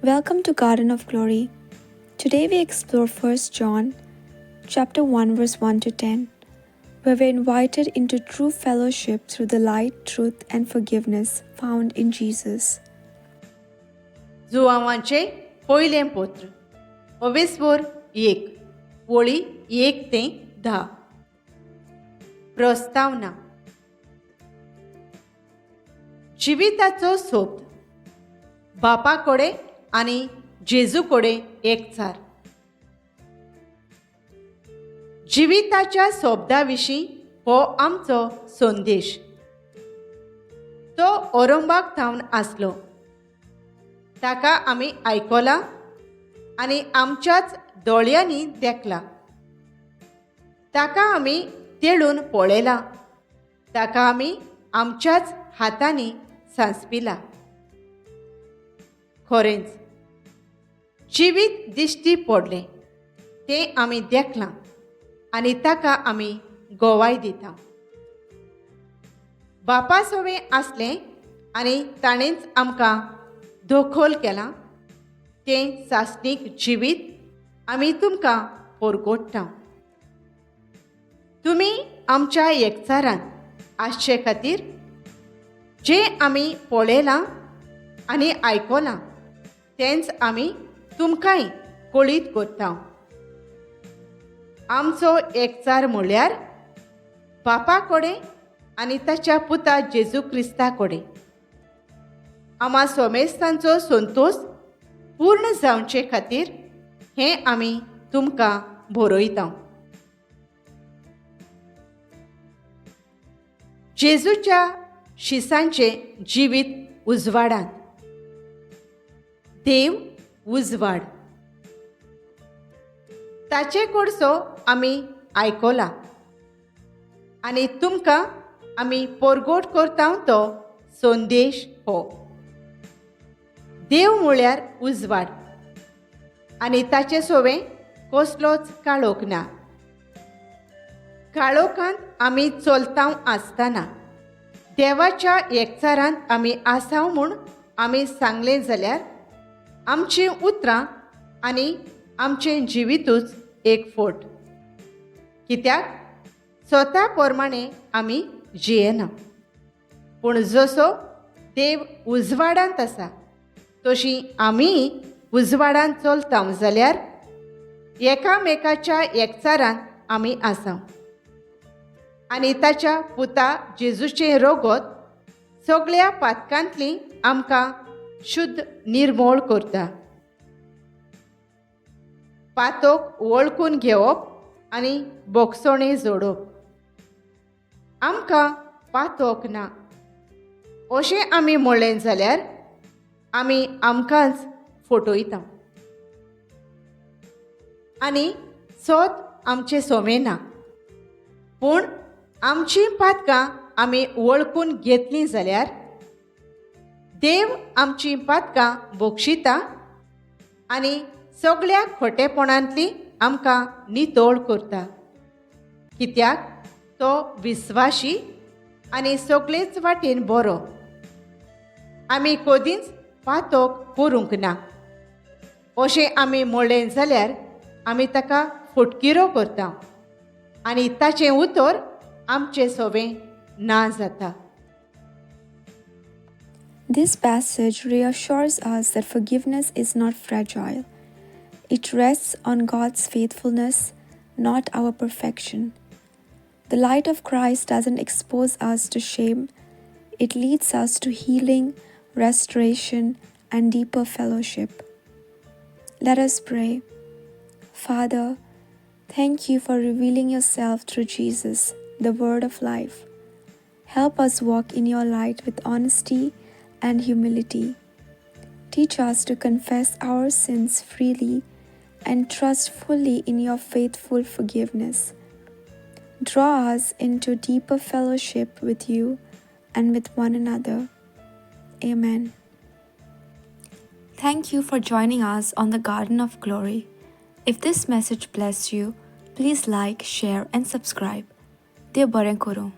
Welcome to Garden of Glory. Today we explore 1 John chapter 1 verse 1 to 10, where we're invited into true fellowship through the light, truth and forgiveness found in Jesus. जुवांवांचें पयलें पत्र अवेस्वर 1 वळी 1 ते 10. प्रस्तावना. जिविताचो सोबद बापा कडेन आनी जेजू कडेन एकचार. जिविताच्या सोबदा विशीं हो आमचो संदेश. तो ओरंबाक थावन आसलो, ताका आमी आयकला आनी आमच्याच दोळ्यांनी देखला. ताका आमी तेळून पळयला, ताका आमी आमच्याच हातांनी सांसपिला. खरेंच जिवीत दिश्टी पडलें तें आमी देखलां आनी ताका आमी गोवाय दिता. बापा सवें आसलें आनी ताणेंच आमकां दखल केलां तें सासणीक जिवीत आमी तुमकां परगोडटा. तुमी आमच्या एकचारान आसचे खातीर जें आमी पळयलां आनी आयकलां तेंच आमी तुमकांय कळीत करता. आमचो एकचार म्हळ्यार बापा कडेन आनी ताच्या पुता जेजू क्रिस्ता कडेन. आमा सोमेस्तांचो संतोश पूर्ण जावचे खातीर हें आमी तुमकां बरयता. जेजूच्या शिसांचें जिवीत उजवाडांत. देव उजवाड, ताचे कडसो आमी आयकला आनी तुमकां आमी परगोट करता तो संदेश हो. देव म्हळ्यार उजवाड आनी ताचे सोवें कसलोच काळोख ना. काळोखांत आमी चलता आसतना देवाच्या एकचारांत आमी आसाव म्हूण आमी सांगलें जाल्यार आमचीं उतरां आनी आमचें जिवितूच एक फोट. कित्याक स्वता प्रमाणे आमी जियेना, पूण जसो देव उजवाडांत आसा तशी आमी उजवाडांत चलता जाल्यार एकामेकाच्या एकचारांत आमी आसा आनी ताच्या पुता जेजूचें रोगत सगळ्या पातकांतली आमकां शुद्ध निर्मोळ करता. पातोक वळखून घेवप आनी बोगसोणें जोडप. आमकां पातोक ना अशें आमी म्हणलें जाल्यार आमी आमकांच फटयता आनी सत आमचें सोमें ना. पूण आमचीं पातकां आमी वळखून घेतलीं जाल्यार देव आमचीं पातकां बक्षिता आनी सगळ्या खोटेपणांतली आमकां नितळ करता. कित्याक तो विस्वाशी आनी सगळेच वाटेन बरो. आमी कदींच पातोक करूंक ना अशें आमी म्हणलें जाल्यार आमी ताका फटकिरो करता आनी ताचें उतर आमचें सोवें ना जाता. This passage reassures us that forgiveness is not fragile. It rests on God's faithfulness, not our perfection. The light of Christ doesn't expose us to shame. It leads us to healing, restoration, and deeper fellowship. Let us pray. Father, thank you for revealing yourself through Jesus, the Word of life. Help us walk in your light with honesty and humility. Teach us to confess our sins freely and trust fully in your faithful forgiveness. Draw us into deeper fellowship with you and with one another. Amen. Thank you for joining us on the Garden of Glory. If this message blessed you, please like, share and subscribe. Dev बरें करूं.